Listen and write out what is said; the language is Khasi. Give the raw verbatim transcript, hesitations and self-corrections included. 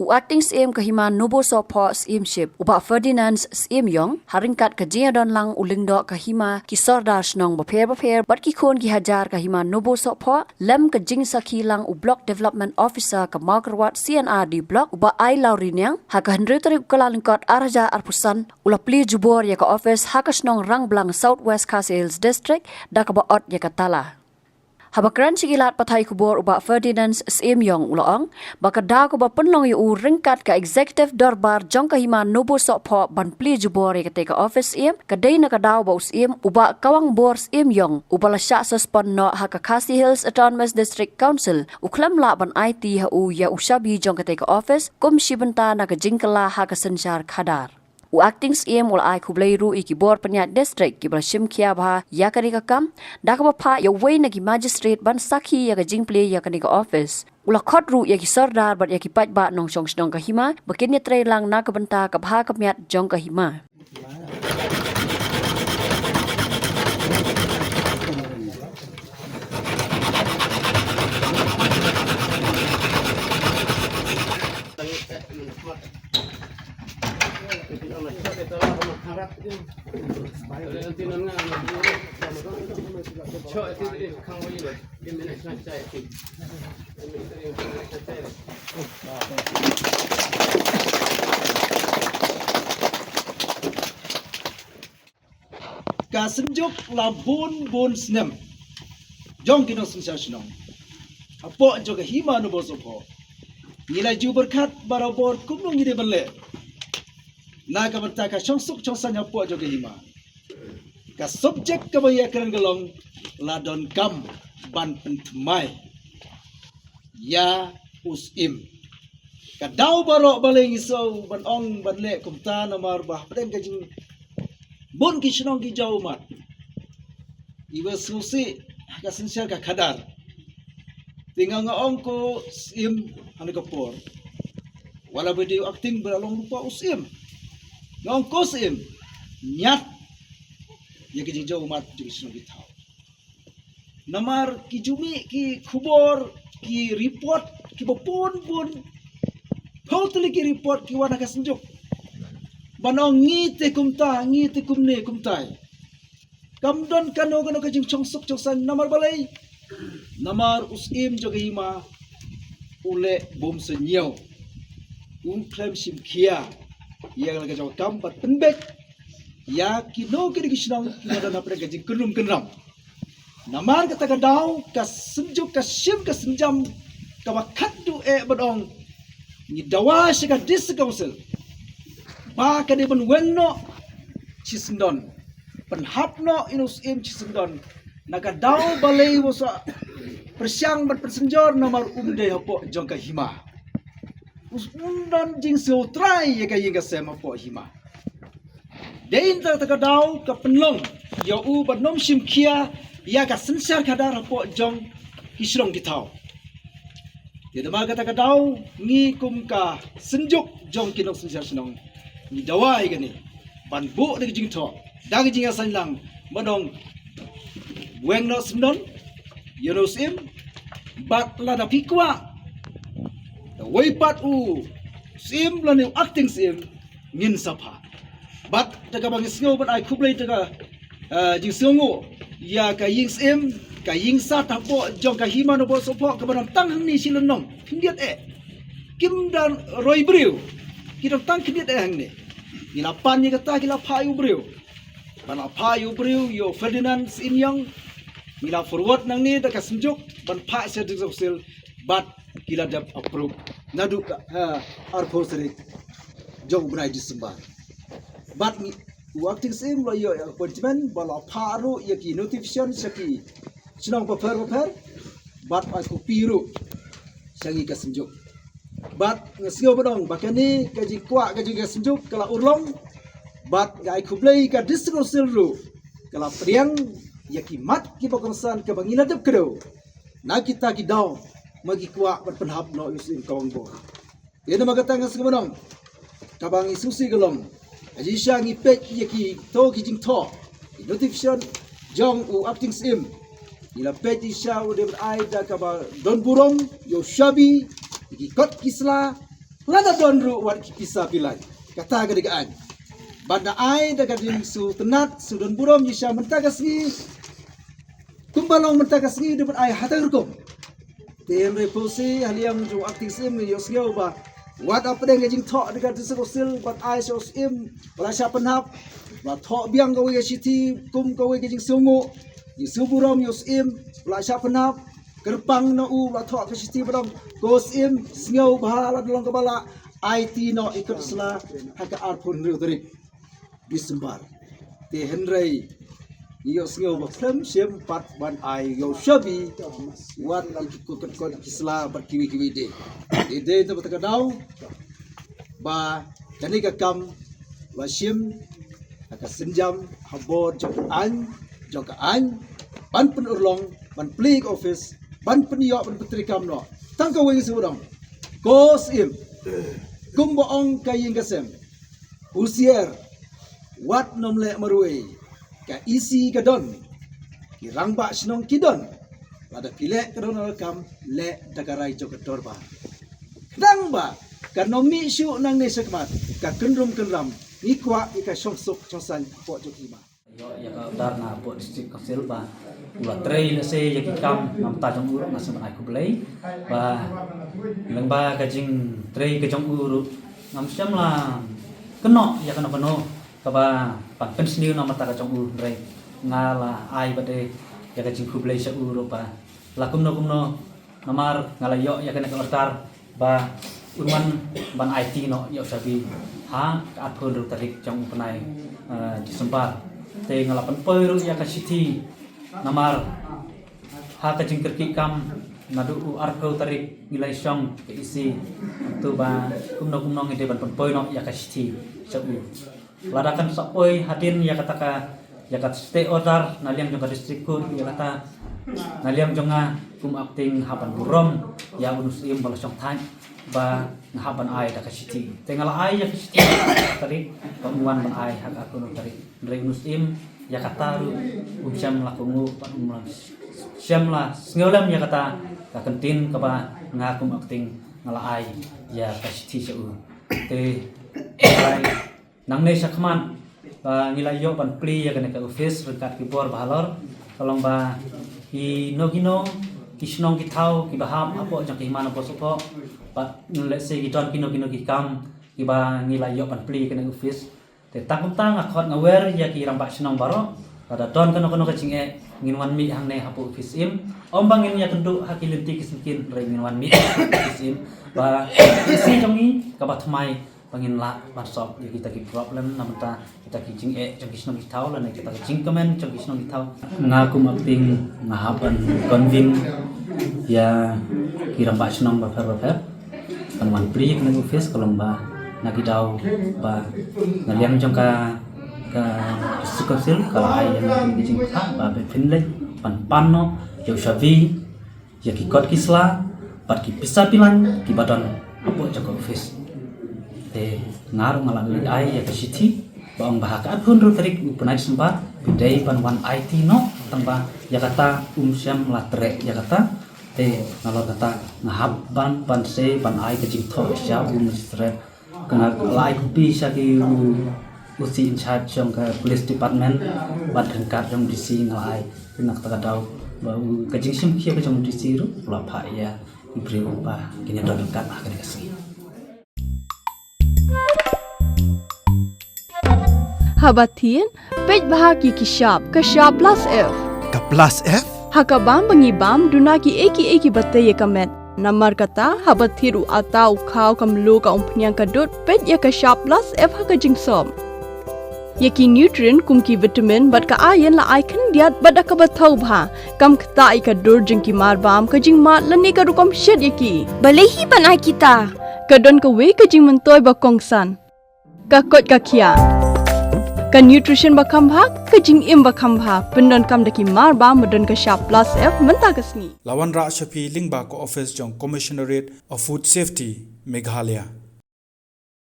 U Acting Syiem ka Hima Nobosohphoh Syiemship, u Bah Ferdinand Syiemiong, ha ryngkat ka jingïadon lang u Lyngdoh ka Hima, ki Sordar shnong bapher bapher bad ki khun ki hajar ka Hima Nobosohphoh, lem ka jingsakhi lang u Block Development Officer ka Mawkyrwat C and R D Block, u Bah Ailawriniang, ha ka hynriew tarik u Kyllalyngkot ar hajar arphew san, u la plie jubor ïa ka office ha ka shnong Rangblang, South West Khasi Hills District, da kaba ot ïa ka tala. Haba kren sha ki lad pathai khubor, u Bah Ferdinand Syiemiong u la ong ba ka daw kaba pynlong ïa u ryngkat ka Executive Dorbar jong ka Hima Nobosohphoh ban plie jubor ïa kata ka office Syiem, ka dei na ka daw ba u Syiem, u Bah Kawangbor Syiemiong, uba la shah suspend noh ha ka Khasi Hills Autonomous District Council, u khlem lah ban aiti ha u ïa u shabi jong kata ka office kum shi bynta na ka jingkylla ha ka synshar khadar. U Acting Syiem u la ai khublei ruh ïa ki bor pynïaid district kiba la shim khia bha ïa kane ka kam, da kaba phah ïa uwei na ki magistrate ban sakhi ïa ka jingplie ïa kane ka office. U la khot ruh ïa ki Sordar bad ïa ki paidbah nongshong shnong ka Hima ba kin ïatrei lang na ka bynta ka bha ka miat jong ka Hima. Ka synjuk la bun bun snem jong ki nongsynshar shnong hapoh jong ka Hima Nobosohphoh. Ngi la ju pyrkhat barabor kumno ngi dei ban leh na ka bynta ka shongsuk shongsaiñ hapoh jong ka Hima. Ka subject kaba ïakren ka long la donkam ban pynthymmai ïa u Syiem. Ka daw baroh balei ngi sngew ban ong ban leh kumta namar ba hapdeng ka jing bun ki shnong ki jaw ummat. Iba sngewsih ha ka synshar ka khadar. Te nga nga ong ko Syiem ha kane ka por, wat la ba dei u Acting ba la long lypa u Syiem. Nga ong ko Syiem, ñiad ïa ka jingjaw ummat jong ki shnong ki thaw. Namar ki ju mih ki khubor, ki report kiba bun bun, phew tylli ki report ki wan ha ka synjuk ban ong ngi te kumta, ngi te kumne kumtai. Kam don kano kano ka jingshongsuk shongsaiñ namar balei? Namar u Syiem jong ka Hima u leh bym sngewsih, um khlem shim khia ïa la ka jong ka kam bad pynbeit ïa kino kino ki shnong kiba don hapdeng ka jingkynrum kynram. Namar kata ka daw ka synjuk ka shim ka sienjam kaba khatduh eh ban ong ngi dawa sha ka District Council ba ka dei ban weng noh shisyndon, pynhap noh ïa u Syiem shisyndon. Na ka daw balei ba u sa pyrshang ban pynsynjor namar um dei hapoh jong ka Hima. Um don jingsngewtrai ïa ka ïing ka sem hapoh Hima. Dei na kata ka daw ka pynlong ïa u ban ym shim khia ïa ka synshar khadar hapoh jong ki shnong ki thaw. Te namar kata ka daw ngi kum ka synjuk jong ki nongsynshar shnong ngi dawa ïa kane ban buh da ka jingthoh da ka jingïasaid lang ban ong weng noh shisyndon ïa u Syiem, bad lada phi kwah da wei pat u Syiem lane u Acting Syiem ngin sa phah. Bad da kaba ngi sngew ban ai khublei da ka, eh, jingsngewnguh ïa ka ïing Syiem, ka ïing sat hapoh jong ka Hima Nobosohphoh kaba nang tang hangne shi lynnong khyndiat eh. Kim da roi briew, ki dang tang khyndiat eh hangne. Ngi la pan ïa kata, ki la phah ïa u briew. Ba la phah ïa u briew ïa u Ferdinand Syiemiong. Ngi la forward nangne da ka synjuk ban phah sha District Council bad ki la dep approve naduh ka, ha, arphew tarik jong u bnai December. Bad ngi, u Acting Syiem la ïoh ïa appointment ba la phah ruh ïa ki notification sha ki shnong bapher bapher bad ai copy ruh sha ngi ka synjuk. Bad nga sngew ba dang ba kane ka jingkwah ka jong ka synjuk ka la urlong. Bad nga ai khublei ka District Council ruh ka la pdiang ïa ki mat kiba kongsan kaba ngi la dep kdew na kita ki daw ma ki kwah ban pynhap noh ïa u Syiem Kawangbor. Ïa namar kata nga sngew ba dang kaba ngi sngewsih ka long ha jingshisha ngi peit ïa kito ki jingthoh, ki notification jong u Acting Syiem. Ngi la peit jingshisha u dei ban ai da kaba don burom ïa u shabi, ïa ki kot ki sla, Lada don ruh wat ki pisa pilai, kata ka dei ka aiñ. Bad da ai da ka ding su tnat, su don burom ïa sha mynta ka sngi. Kumba long mynta ka sngi dei ban ai ha ta ka rukom. Te hynrei puse ha liang jong u acting syiem ngi ïohsngew ba wat hapdeng ka jingthoh da ka District Council ban ai sha u syiem ba la shah pynhap, ba la thoh biang kawei ka shithi kum kawei ka jingsngewnguh, jingsngew burom ïa u syiem ba la shah pynhap. Kyrpang na u ba la thoh ka shithi ba dang, ko syiem, sngewbha lada long kaba lah, aiti noh ïa ka kot ki sla ha ka arphew hynriew tarik December. Te hynrei ngi ïohsngew ba khlem shym pat ban ai ïa u shabi wat ïa ki kot kot ki sla bad kiwei kiwei de. Te dei na kata ka daw ba kane ka kam la shim ha ka sienjam ha bor jong ka aiñ, jong ka aiñ, ban pynurlong, ban plie ka office, ban pynïoh, ban pyntreikam noh. Tang kawei ngi sngewdong, ko syiem, kumba ong ka ïing ka sem, husiar, wat nym leh marwei. Ka E C ka don, ki rangbah shnong ki don. Lada phi leh ka dohnud kam, leh da ka rai jong ka dorbar. Khnang ba kan ym mih shuh nangne shakhmat ka kynrum kynram, ngi kwah ïa ka shongsuk shongsaiñ hapoh jong ki ma. Ïoh ïa ka order na hapoh District Council ba u la trei lehse ïa ki kam, namar kata jong u ruh nga sngewbha ban ai khublei ba lyngba ka jingtrei ka jong u ruh ngam shym la kynnoh ïa kano kano kaba ban pynsniew namar kata ka jong u, hynrei nga la ai bad ïa ka jingkhublei sha u ruh ba la kumno kumno namar nga la ïoh ïa kane ka order ba un wan ban aiti noh ïa u shabi ha ka arphew hynriew tarik jong u bnai, eh, December. Te nga la pynpoi ruh ïa ka shithi namar ha ka jingkyrkieh kam naduh u arphew tarik ngi la ïashong ka E C, to ba kumno kumno ngi dei ban pynpoi noh ïa ka shithi sha u. Lada kan sa poi hadien ïa kata ka, ïa ka stay order na liang jong ka District Court, ïa kata na liang jong nga kum acting hap ban burom ïa u syiem ba la shong thait ba nga hap ban ai da ka shithi. Te nga la ai ïa ka shithi tarik ba un wan ban ai ha ka arphew hynriew tarik. Hynrei u syiem ïa kata ruh um shym la kohnguh bad um shym la sngewlem ïa kata ka kyntien kaba nga kum acting nga la ai ïa ka shithi sha u. Te nangne shakhmat ba ngi la ïoh ban plie ïa kane ka office ryngkat ki bor ba halor, ka long ba kino kino ki shnong ki thaw kiba hap hapoh jong ka hima na Bosophoh, bad lehse ki don kino kino ki kam kiba ngi la ïoh ban plie ïa kane ka office. Te tang kumta nga khot nga wer ïa ki rangbah shnong baroh, lada don kano kano ka jingeh ngin wan mih hangne hapoh office im. Ym ba ngin ïakynduh ha ki lynti ki syngkien, hynrei ngin wan mih hapoh office im ba ka E C jong ngi kaba thymmai ba ngin lah ban solve ïa kita ki problem, namar kita ki jingeh jong ki shnong ki thaw lane kita ki jingkmen jong ki shnong ki thaw. Nga kum acting nga hap ban convene ïa ki rangbah shnong bapher bapher ban wan plie ïa kane ka office, ka long ba na ki daw ba na liang jong ka, ka District Council ka la ai ïa nga ki jingkyrpad ba phin leit ban pan noh ïa u shabi, ïa ki kot ki sla bad ki pisa pilaiñ kiba don hapoh jong ka office. Te nga ruh nga la leit ai ïa ka shithi ba ong ba ha ka arphew hynriew tarik u bnai December phi dei ban wan aiti noh, tang ba ïa kata um shym la treh ïa kata. Te nalor kata nga hap ban, ban sa ban ai ka jingthoh sha u Magistrate. Ka nga la ai copy sha ki u, u C in charge jong ka Police Department bad ryngkat jong D C nga la ai. Te na kata ka daw ba u, ka jingshim khia ka jong D C ruh u la phah ïa i briew ba kin ïa don ryngkat ha kane ka sngi. Haba thied, peit bha ki ki shap, ka shap plus F. Ka plus F? Ha ka bam ba ngi bam, duna ki ei ki ei kiba tei ïa ka met. Namar kata, haba thied u atta, u khaw, ka mluh, ka umphniang, ka dud, peit ïa ka shap plus F ha ka jingsop. Ïa ki nutrient kum ki vitamin bad ka iron la ai khyndiat bad da kaba thaw bha. Kam ktah ïa ka dur jong ki marbam, ka jingmad lane ka rukom shet ïa ki. Balei hi ban ai kita? Ka don kawei ka jingmyntoi ba kongsan. Ka koit ka khiah. Ka nutrition ba kham bha, ka jingim ba kham bha. Pyndonkam da ki marbam ba don ka shap plus F mynta ka sngi. La wanrah sha phi lyngba ka office jong Commissionerate of Food Safety, Meghalaya.